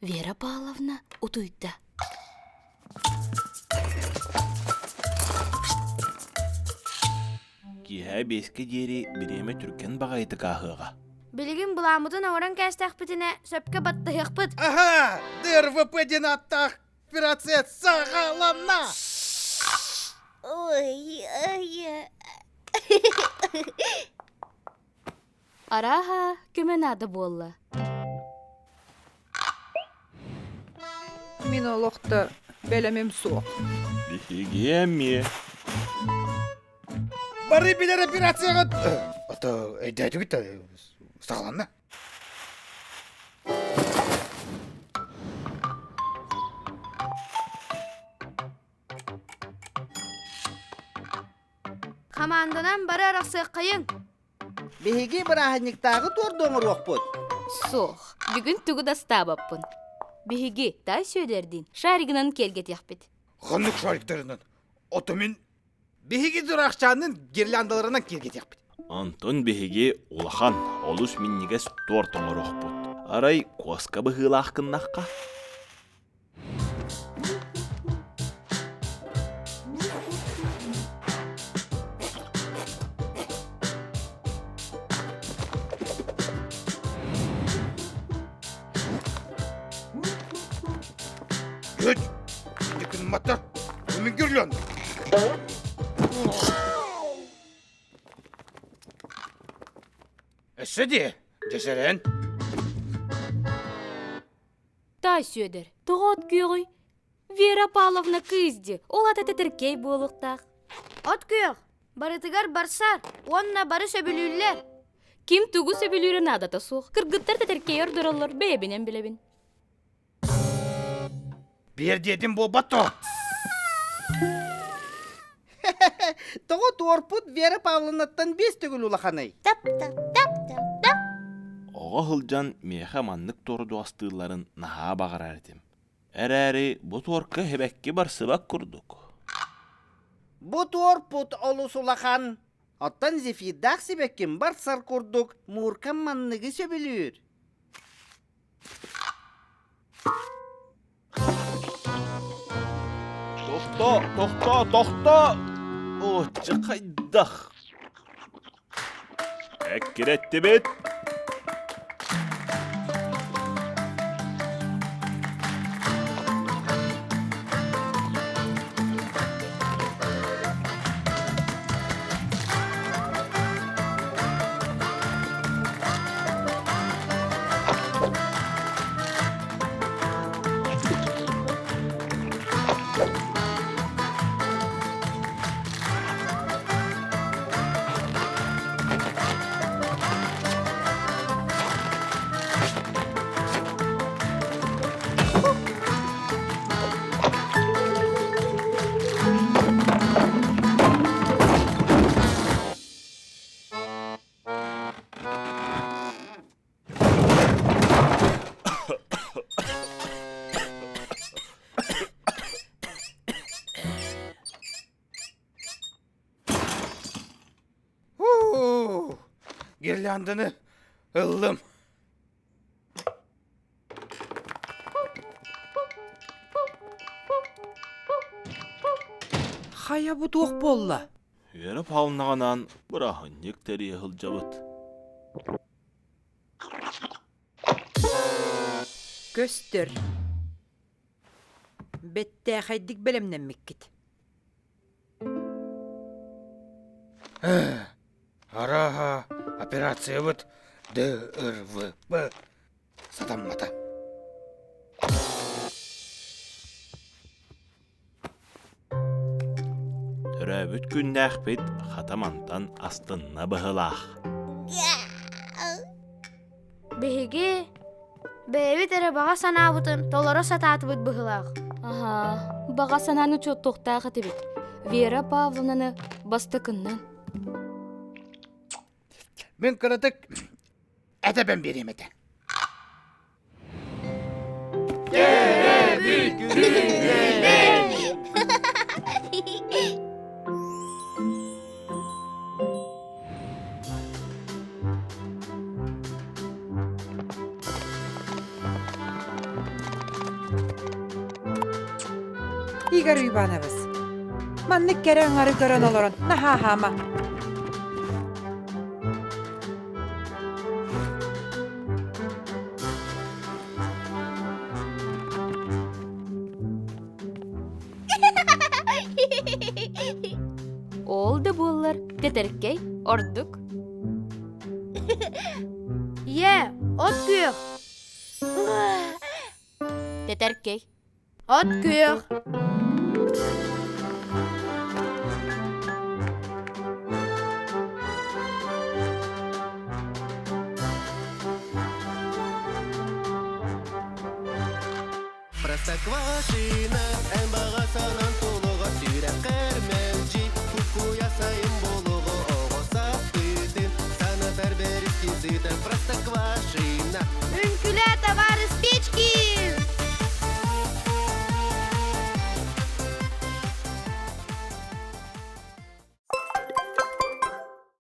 Вера Павловна утуйда. Киэһэ биэскэ диэри бириэмэ түргэн баҕайытык ааһыаҕа. Билигин былааммытын оҥорон кээстэхпитинэ, сөпкө баттаһыахпыт. Аһа! ДРВП диэн ааттаах операция саҕаланна! Ой, ой. Арааһа, көмө наада буолла. Мин олохто бэлэмим суох. Биһиги эмиэ. Бары билэр операцияҕыт ото өйдөөтүгүт да саҕаланна. Хамаанданан бары арахсыаххайыҥ. Биһиги бырааһынньыктааҕы туорду оҥоруохпут. Суох, бүгүн тугу да астаабаппын. Биһиги Тай Сүөдэрдиин шаригынан киэргэтиэхпит. Ханнык шариктарынан? Ото мин биһиги дурахчаанын гирляндаларынан киэргэтиэхпит. Онтон биһиги улахан, олус минньигэс торт оҥоруохпут. Арай куоска быһыылаах гыннахха? Күт! Дикинматтар! Мин гирлянда! Өссө дии, дьэсэрэн. Таай Сүөдэр, тоҕо от күөҕүй? Вера Павловна кыыс дии, ол ата тэтэркэй буолуохтаах. От күөх, барытыгар барсар уонна бары сөбүлүүллэр. Ким тугу сөбүлүүрэ наадата суох. Кыргыттар тэтэркэйи ордороллор, бэйэбинэн билэбин. Биэр диэтим буолбат дуо? Тоҕо туорпут Вера Павловнаттан биэс төгүл улаханый? Тап-тап-тап-тап-тап. Оҕо сылдьан миэхэ маннык торду астыылларын наһаа баҕарар этим. Эрээри бу туорка эбэкки барсыбат курдук. Бу туорпут олус улахан. Оттон зефирдаах сибэкким барсар курдук Мууркам манныгы сөбүлүүр. Тохтоо, тохтоо, тохтоо! Оо, дьэ хайдах? Эккирэттибит! Уу, гирлянданы ыллым. Хайа бу туох буолла? Вера Павловнаҕынаан бырааһынньык тэрийэ сылдьабыт. Көстөр. Бэттээхэйдик бэлэмнэммиккит. Арааһа, операциябыт ДРВП сатаммата. Төрөөбүт күннээхпит хата мантан астынна быһыылаах. Биһиги бэйэбит эрэ баҕа санаабытын толоро сатаатыбыт быһыылаах. Аһаа, баҕа санааны учуоттуохтаах этибит. Вера Павловнаны бастакыннан. Мин кыратык этэбэн биэриэм этэ. Төрөөбүт күнүнэн! Игорь Иванович, маннык кэрэ аҥары көрөн олорон наһаа хаама. Ол да буоллар, тэтэркэй ордук. Ийээ, от күөх. Тэтэркэй. От күөх. Простоквашино,